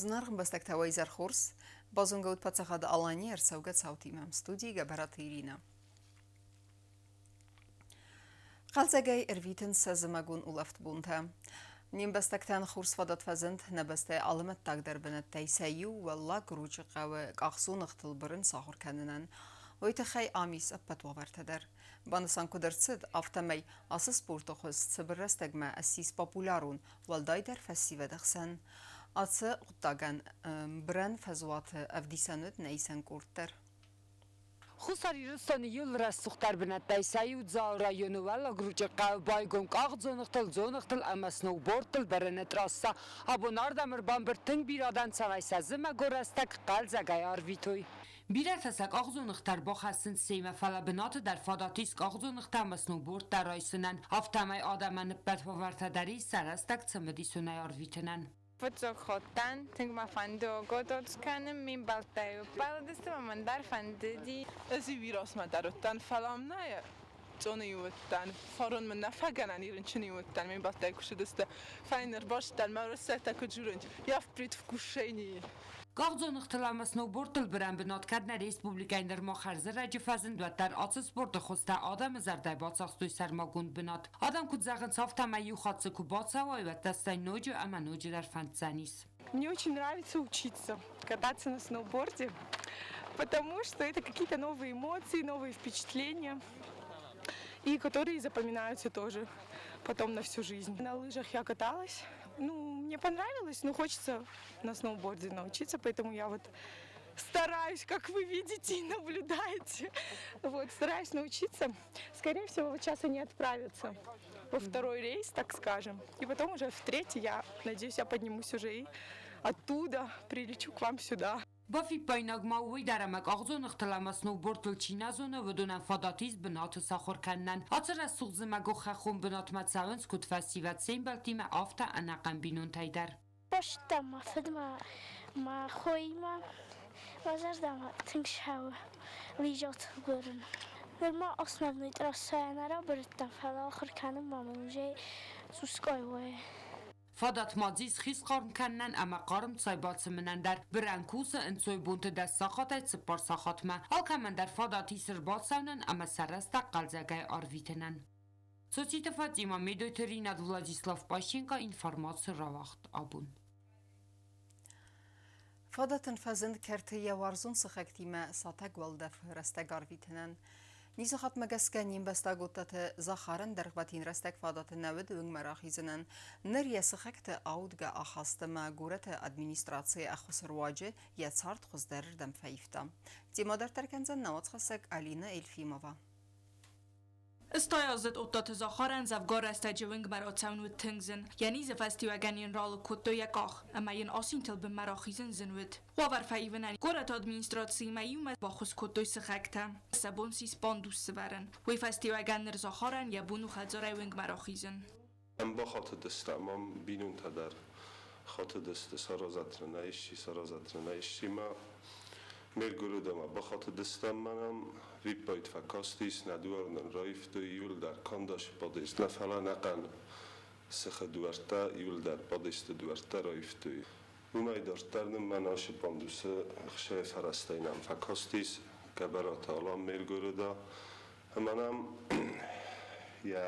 Зынаргъ ӕмбӕстӕгтӕ, уӕ изӕр хорз! Базонгӕ ут Паддзахады Аланийы ӕрцӕугӕ цаутимӕ. Студийы Гӕбӕраты Иринӕ. Хъӕлдзӕгӕй ӕрвитынц сӕ зымӕгон улӕфтбонтӕ. Не мбӕстӕгтӕн хорз фадат фӕзынд нӕ бӕстӕйы алы мӕттагдӕр бынӕттӕй сӕ иу Уӕллаг Ручъы хъӕуы къахдзоныгътыл бырын сахуыр кӕнынӕн. Уый тыххӕй ам ис ӕппӕт уавӕртӕ дӕр. Банысан куыд ӕрцыд, афтӕмӕй ацы спорты хуыз цыбыр рӕстӕгмӕ ссис популярон, уӕлдайдӕр фӕсивӕды хсӕн. Ацы хъуыддагӕн бырӕн фӕзуаты ӕвдисӕн уыд нӕ исӕн къорд дӕр. Хуссар Ирыстоны иууыл рӕсугъддӕр бынӕттӕй сӕ иу Дзауы районы Уӕллаг Ручъы хъӕуы байгом къахдзоныгътыл, дзоныгътыл ӕмӕ сноубордтыл бырыны трассӕ. Абон ардӕм ӕрбамбырд тынг бирӕ адӕм, цӕмӕй сӕ зымӕгон рӕстӕг хъӕлдзӕгӕй арвитой. Бирӕтӕ сӕ къахдзоныгътӕ ӕрбахӕссынц семӕ, фӕлӕ бынаты дӕр фадат ис къахдзоныгътӕ ӕмӕ сноубордтӕ райсынӕн. Афтӕмӕй адӕмӕн ӕппӕт уавӕртӕ дӕр ис сӕ рӕстӕг цымыдисонӕй арвитынӕн. Фыццаг хаттӕн тынг мӕ фӕнды оготоц кӕнын, ме мбӕлттӕ ӕппӕлыдысты ӕмӕ мӕн дӕр фӕндыди. Ӕз иу иросмӕ дӕр уыдтӕн, фӕлӕ ам нӕ цъоны уыдтӕн. Фарон мын нӕ фӕгӕнӕн и рынчыны уыдтӕн, ме мбӕлттӕй куы цыдысты. Фӕлӕ ӕрбацыдтӕн, мӕ уырыссӕгтӕ куыд дзурынц, я в предвкушении. Къахдзоныгътыл ӕмӕ сноубордтыл бырӕн бынат кӕд нӕ республикӕйы нырма хӕрзӕрӕджы фӕзынд, уӕддӕр ацы спорты хуызтӕ адӕмы зӕрдӕйы бацахстой сӕрмагонд бынат. Адӕм куыд зӕгъынц, афтӕмӕй иу хатт дзы куы бацӕуай, уӕд дӕ стӕй ноджы ӕмӕ ноджыдӕр фӕнддзӕнис. Мне очень нравится учиться кататься на сноуборде, потому что это какие-то новые эмоции, новые впечатления, и которые запоминаются тоже потом на всю жизнь. На лыжах я каталась, ну, мне понравилось, но хочется на сноуборде научиться, поэтому я вот стараюсь, как вы видите и наблюдаете. Вот, стараюсь научиться. Скорее всего, вот сейчас они отправятся во второй рейс, так скажем. И потом уже в третий, я надеюсь, я поднимусь уже и оттуда прилечу к вам сюда. Бафиппаинаг ма уый дӕр, ӕмӕ къахдзоныгътыл ӕмӕ сноубордтыл чи нӕ зоны, уыдонӕн фадат ис бынаты сахуыр кӕнынӕн. Ацы рӕсугъд зымӕгон хӕххон бынатмӕ цӕуынц куыд фӕсивӕд се мбӕлттимӕ, афтӕ ӕнӕхъӕн бинонтӕй дӕр. Базыдтам мӕ фыдмӕ, мӕ хоимӕ. Мӕ зӕрдӕмӕ тынг цӕуы лыжӕтыл бырын. Нырма основной трассӕйӕ нӕ рабырыдтӕн, фӕлӕ ахуыр кӕнынмӕ мын уже цъусгай уайы. Фадат ма дзы ис хи схъарм кӕнынӕн ӕмӕ хъарм цай бацымынӕн дӕр. Бырӕн кусы ӕнцойбонты 10 сахатӕй 4 сахатмӕ. Алкӕмӕн дӕр фадат ис ӕрбацӕуынӕн ӕмӕ сӕ рӕстӕг хъӕлдзӕгӕй арвитынӕн. Цоциты Фатима, Медойты Ринат, Владислав Пащенко информаци рауагъд абон. Фадат ын фӕзынд кӕрты йӕ уарзон сыхӕгтимӕ сатӕг уӕлдӕфы рӕстӕг арвитынӕн. Низы хатмӕ гӕсгӕ не мбӕстаг Оттаты Захарӕн дӕргъвӕтин рӕстӕг фадат нӕ уыд уынгмӕ рахизынӕн. Ныр йӕ сыхӕгты аудгӕ ахаст ӕмӕ горӕты администрацийы ӕххуысы руаджы йӕ цард хуыздӕрырдӕм фӕивта. Темӕ дарддӕр кӕндзӕн нӕ уацхӕссӕг Алина Эльфимова. 80-аздзыд Оттаты Захарӕн дзӕвгар рӕстӕджы уынгмӕ рацӕуын уыд тынг зын. Йӕ низы фӕстиуӕгӕн йын ралыг кодтой йӕ къах, ӕмӕ йын асинтыл бынмӕ рахизын зын уыд. Уавӕр фӕивынӕн горӕты администрациимӕ иумӕ баххуыс кодтой сыхӕгтӕ. Сӕ бон ссис пандус сывӕрын. Уый фӕстиуӕгӕн ныр Захарӕн йӕ бон у хӕдзарӕй уынгмӕ рахизын. Ӕмбахатыдысты ӕмӕ бинонтӕ дӕр хатыдысты саразӕтны нӕ исчи, саразӕтны нӕ исчи ма ме ргуырыдӕмӕ бахатыдыстӕм мӕнӕн виппайд фӕкастис, нӕ дуар нын раивтой, иуылдӕр кандасы подъезд нӕ, фӕлӕ ӕнӕхъӕн сыхы дуӕрттӕ иуылдӕр подъездты дуӕрттӕ раивтой. Уымӕй дарддӕр нын мӕн ацы пандусы ӕхсӕй фӕрӕзтӕй нӕм фӕкастис Гӕбӕраты Алан ме ргуырыда ӕмӕ нӕм йӕ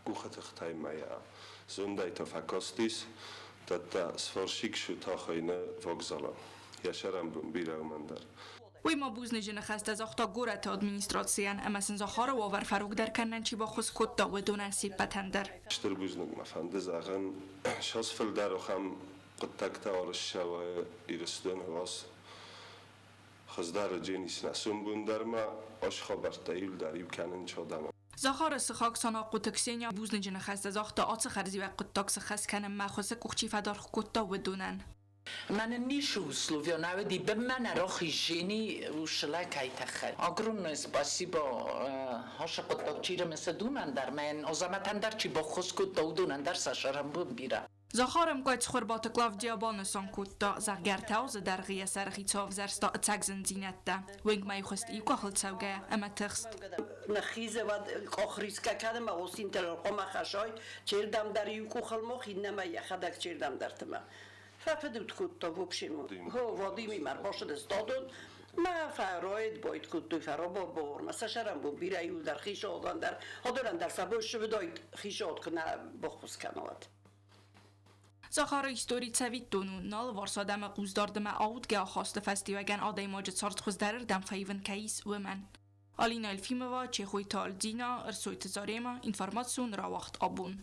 къухы тыхтӕй ма йӕ зондӕй та фӕкастис, дӕттӕ сварщик сутахӕй нӕ вокзалы. Йӕ сӕрӕнбон бирӕ уымӕн дӕр. Уый ма бузныджы ныхӕстӕ загъта горӕты администрацийӕн ӕмӕ сын Захары уавӕр фӕрогдӕр кӕнынӕн чи баххуыс кодта, уыдонӕн се ппӕтӕн дӕр. Стыр бузныг мӕ фӕнды зӕгъын, сас фылдӕр ахӕм хъуыддӕгтӕ арызсӕуы Ирыстоны уац хуыздӕр Дженис нӕ сомбон дӕр ма ас хабӕрттӕ иуылдӕр иу кӕнын чадӕмӕ. Захары сыхаг Санахъоты Ксения бузныджы ныхӕстӕ загъта ацы хӕрзиуӕг хъуыддаг сыххӕст кӕнынмӕ хуыцы къух чи фӕдаргъ кодта, уыдонӕн. Мӕнӕн ницы условия нӕ бынмӕ нӕ рахизжени ушла кӕй тыххӕй. Огромное спасибо ашы хъуыддаг чи рымысыд, уымӕн дӕр, мӕн Азӕмӕтӕн дӕр чи баххуыс кодта, уыдонӕн дӕр сӕ сӕрӕнбон бирӕ. Захар ӕмкъай Цхуырбаты Клавдия банысан кодта, зӕгъгӕ, ӕртӕ азы дӕргъы йӕ сӕрыхицау ӕвзӕрста ӕцӕг зындзинӕдтӕ. Уынгмӕ хызт иу къахыл цӕугӕйӕ ӕмӕ тыхст. Нӕхизӕвӕд къохрисгӕ кӕны мӕ осинтӕ хъуамӕ хӕссой, чердӕмдӕр иу къухыл мох, иннӕмӕй йӕхӕдӕг чердӕмдӕртымӕ. Фӕфидыд кодта, в общем, Вадимимӕ ӕрбацыдысты мӕ фӕрайд байд кодтой, фӕрабар-бавар сӕ сӕрӕнбон бирӕ иуылдӕр хицауадӕн дӕр, адонӕн дӕр сӕ бон суыдаид хицауад куы нӕ баххуыс кӕна, уӕд. Сахары истори цӕвиттон у, нӕ алыварс адӕмы хъусдард ӕмӕ аудгӕ ахасты фӕстиуӕгӕн адӕймаджы цард хуыздӕрырдӕм фӕивын кӕй ис, уымӕн. Алина Елфимова, Чехойты Альдина, Ӕрсойты Зарема, информацион рауагъд абон.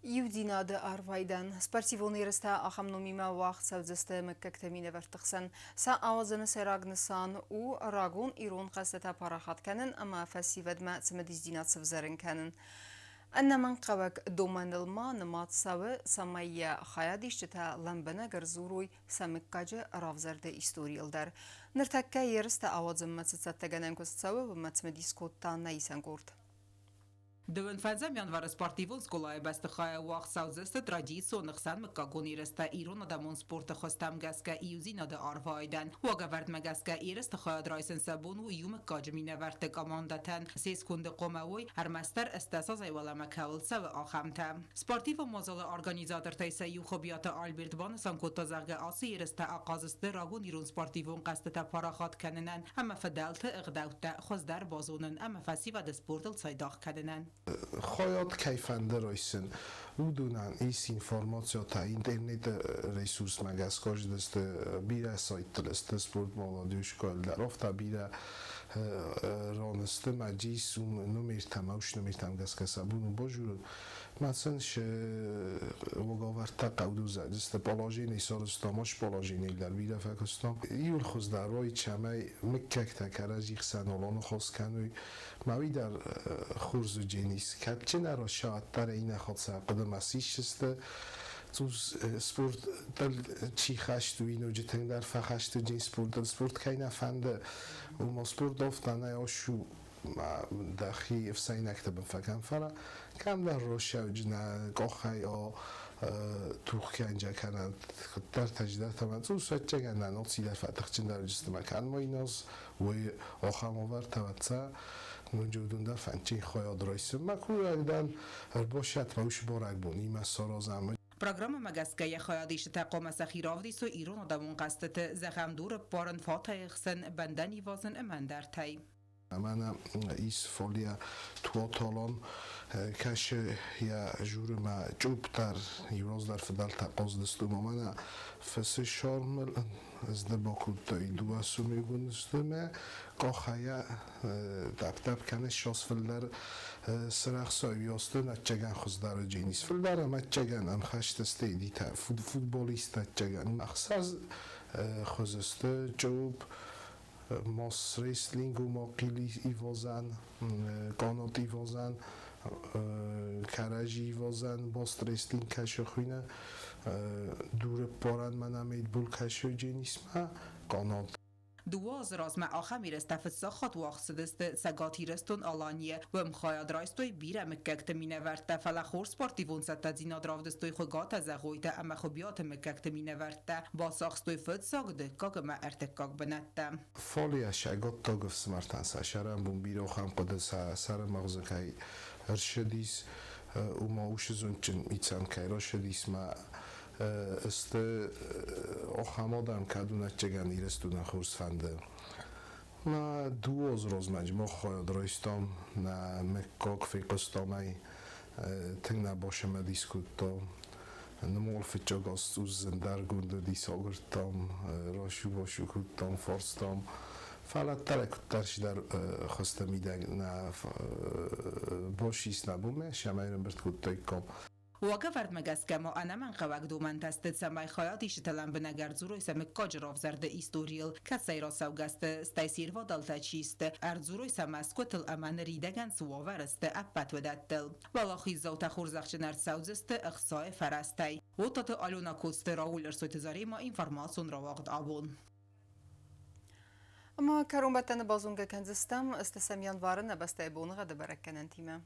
Иудзинады арвайдӕн спортивон ерыстӕ ахӕм номимӕ уагъд цӕудзысты мыггӕгты минӕвӕртты хсӕн. Сӕ ауадзыны сӕйраг нысан у рагон ирон хъӕзтытӕ парахат кӕнын ӕмӕ фӕсивӕдмӕ цымыдисдзинад сывзӕрын кӕнын. Ӕнӕмӕнгхъӕуӕг домӕныл ма нымад цӕуы, цӕмӕй йӕ хайадисджытӕ лӕмбынӕг ӕрдзурой сӕ мыггаджы равзӕрды историйыл дӕр. Ныртӕккӕ ерыстӕ ауадзынмӕ цы цӕттӕгӕнӕн куыст цӕуы, уымӕ цымыдис кодта нӕ исӕн къорд. Дыууын фӕндзӕм январы спортивон скъолайы бӕстыхайы уагъд цӕудзысты традицион ӕхсӕнмыггагон ерыстӕ ирон адӕмон спорты хуызтӕм гӕсгӕ иудзинады арвайдӕн. Уагӕвӕрдмӕ гӕсгӕ ерысты хайад райсын сӕ бон у иу мыггаджы минӕвӕртты командӕтӕн. Се сконды хъуамӕ уой, ӕрмӕстдӕр ӕстдӕс азӕй уӕлӕмӕ кӕуыл цӕуы, ахӕмтӕ. Спортивон мадзалы организатортӕй сӕ иу Хуыбиаты Альберт банысан кодта, зӕгъгӕ, ацы ерыстӕ ахъаз сты рагон ирон спортивон хъӕзтытӕ парахат кӕнынӕн ӕмӕ фыдӕлты ӕгъдӕуттӕ хуыздӕр базонын ӕмӕ фӕсивӕды спортыл цайдагъ кӕнынӕн. Хайад кӕй фӕнды райсын, уыдонӕн ис информацитӕ интернеты ресурсмӕ гӕсгӕ сты бирӕ сайттыл сты спорт молодежь дӕр афтӕ бирӕ ран сты мӕ джис номертӕм ӕус номертӕм гӕсгӕ сӕ бон у базурын. Мӕцӕн уагӕвӕрдтӕ хъӕудузӕдзысты положени сарӕзтам, ас положенийыл дӕр бирӕ фӕкуыстам. Иуыл хуыздӕр уой, цӕмӕй мыггӕгтӕ кӕрӕдзи хсӕн олоныхос кӕной. Мӕ уый дӕр хорз уыдзӕнис. Кӕдджын ӕросӕвӕддӕр иннӕ хатт сӕ хъуыдымӕ сисдзысты. Цъус спортыл чи хӕст у, ноджы тынгдӕр фӕхӕст уыдзӕн спортыл. Спорт кӕй нӕ фӕнды, уымӕ спорт афтӕ нӕ у дӕхи ӕфсӕйнӕгты бын фӕкӕн, фӕлӕ кӕмдӕр росӕвджынӕ къохӕй о тухкӕнджа кӕнӕ куыддӕртӕ чидӕртӕ ма цъус ӕцӕгӕн нӕ ног цидӕр фӕтыхджындӕр уыдысты ма кӕн мойноз уый охӕм овӕртӕ вӕццӕ ноджы уыдон дӕр фӕндджын хайад райсын мӕ курӕг дӕн ӕрбосӕт мӕ ус бӕрӕгбон имӕ саразӕм. Программӕмӕ гӕсгӕ йӕ хайадисджытӕ хъуамӕ сӕхи равдисой ирон адӕмон хъӕзтыты, зӕгъӕм, дуры ппарын, фатӕй ӕхсын, бӕндӕн ивазын ӕмӕ ӕндӕртӕй. Мӕнӕ ис фолия туаталон кӕсы йӕ журымӕ чъупп дӕр, иураздӕр фыдӕлтӕ хъазыдысты уымӕ. Мӕнӕ фысы сармыл зды бакодтой дыууӕ сомигон сты къахӕйӕ тӕпп-тӕпп кӕны ссас фылдӕр цырӕхсай уӕзты нӕччӕгӕн хуыздӕр дженис. Фылдӕр ӕмӕччӕгӕн ӕмхӕст сты идитӕ футболисттӕ ӕччӕгӕн. Ӕхсӕз хуызы сты чъупп, Мос-рестлинг ума хъили ивозӕн, къанат ивозӕн, кӕрӕдзи ивозӕн, бост-рестлинг кӕсы хуйнӕ, дуры ппарӕн мӕнӕ мейтбол кӕсы дженисмӕ, къанат. Дыууӕ азы размӕ ахӕм ерыстӕ фыццаг хатт уагъд цыдысты Цӕгат Ирыстон-Аланийы. Уым хайад райстой бирӕ мыггӕгты минӕвӕрттӕ, фӕлӕ хорз спортивон цӕттӕдзинад равдыстой Хуыгатӕ, Зӕгъойтӕ ӕмӕ Хуыбиаты мыггӕгты минӕвӕрттӕ. Бацахстой фыццаг, дыккаг ӕмӕ ӕртыккаг бынӕттӕ. Фолиа сӕ готтог ӕфсымӕртӕн сӕ сӕрӕнбон бирӕ ахӕм хъуыды сӕ сӕры магъзы кӕй ӕрцыдис, уымӕ уыцы зондджын митӕн кӕй рацыдис мӕ сты ахӕм адӕм, кӕд уынӕттӕгӕн Ирыстонӕн хорз фӕнды. Мӕ дыууӕ азы размӕ мах хайад райстам, нӕ мыггаг фехъуыстам ӕй, тынг нӕ бацымыдис кодта. Нымол фыццаг аз цъус зындӕргонд уыдис, агуырдтам, расу-басу кодтам, фарстам. Фӕлӕ тӕрӕг куыддӕр чидӕр хуызты мидӕг нӕ басис нӕ бонмӕ, сӕмӕй ӕрӕмбырд кодтаиккам. Уагӕвӕрдмӕ гӕсгӕ ма ӕнӕмӕнгхъӕуӕг домӕнтӕ сты, цӕмӕй хайадисджытӕ лӕмбынӕг ӕрдзурой сӕ мыггаджы равзӕрды историйыл, кӕцӕй рацӕугӕ сты, стӕй се рвадӕлтӕ чи сты, ӕрдзурой сӕ мӕсгуытыл ӕмӕ ныридӕгӕн цы уавӕры сты, ӕппӕт уыдӕттыл. Уӕлахиздзаутӕ хорзӕхджын ӕрцӕудзысты ӕхцайы фӕрӕзтӕй. Отаты Алена Коцты Рауль Ӕрсойты Заремӕ информацион рауагъд абон. Ӕмӕ кӕронбӕттӕны базонгӕ кӕндзыстӕм ӕстӕсӕм январы нӕ бӕстӕйы боныгъӕды бӕрӕггӕнӕнтимӕ.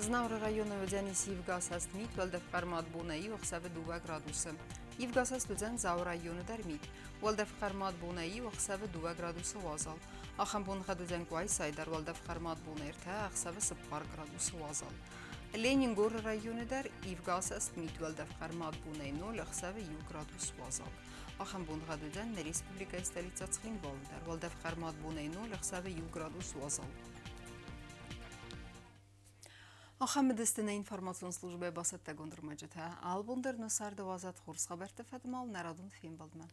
Знауыры районы уыдзӕнис ивгӕсаст мит, уӕлдӕф хъӕрмад бонӕй ӕхсӕвы 2 градусы. Ивгӕсаст уыдзӕн Дзауы районы дӕр мит. Уӕлдӕф хъӕрмад бонӕй 1, ӕхсӕвы 2 градусы уазал. Ахӕм боныгъӕд уыдзӕн Къуайсайы дӕр, уӕлдӕф хъӕрмад бонӕй 3, ӕхсӕвы 4 градусы уазал. Ленингоры районы дӕр ивгӕ мит, уӕлдӕф хъӕрмад бонӕй 0, ӕхсӕвы 1 градус уазал. Ахӕм боныгъӕд уыдзӕн нӕ республикӕйы столицӕ Цхинвалы дӕр, уӕлдӕф хъӕрмад бонӕй 0, ӕхсӕвы 1 градус уазал. Ахӕм уыдысты нӕ информацион службӕйы бацӕттӕгонд ӕрмӕджытӕ. Алыбон дӕр нӕ царды уадзӕд хорз хабӕртты фӕдмал нӕ радон фембӕлдмӕ.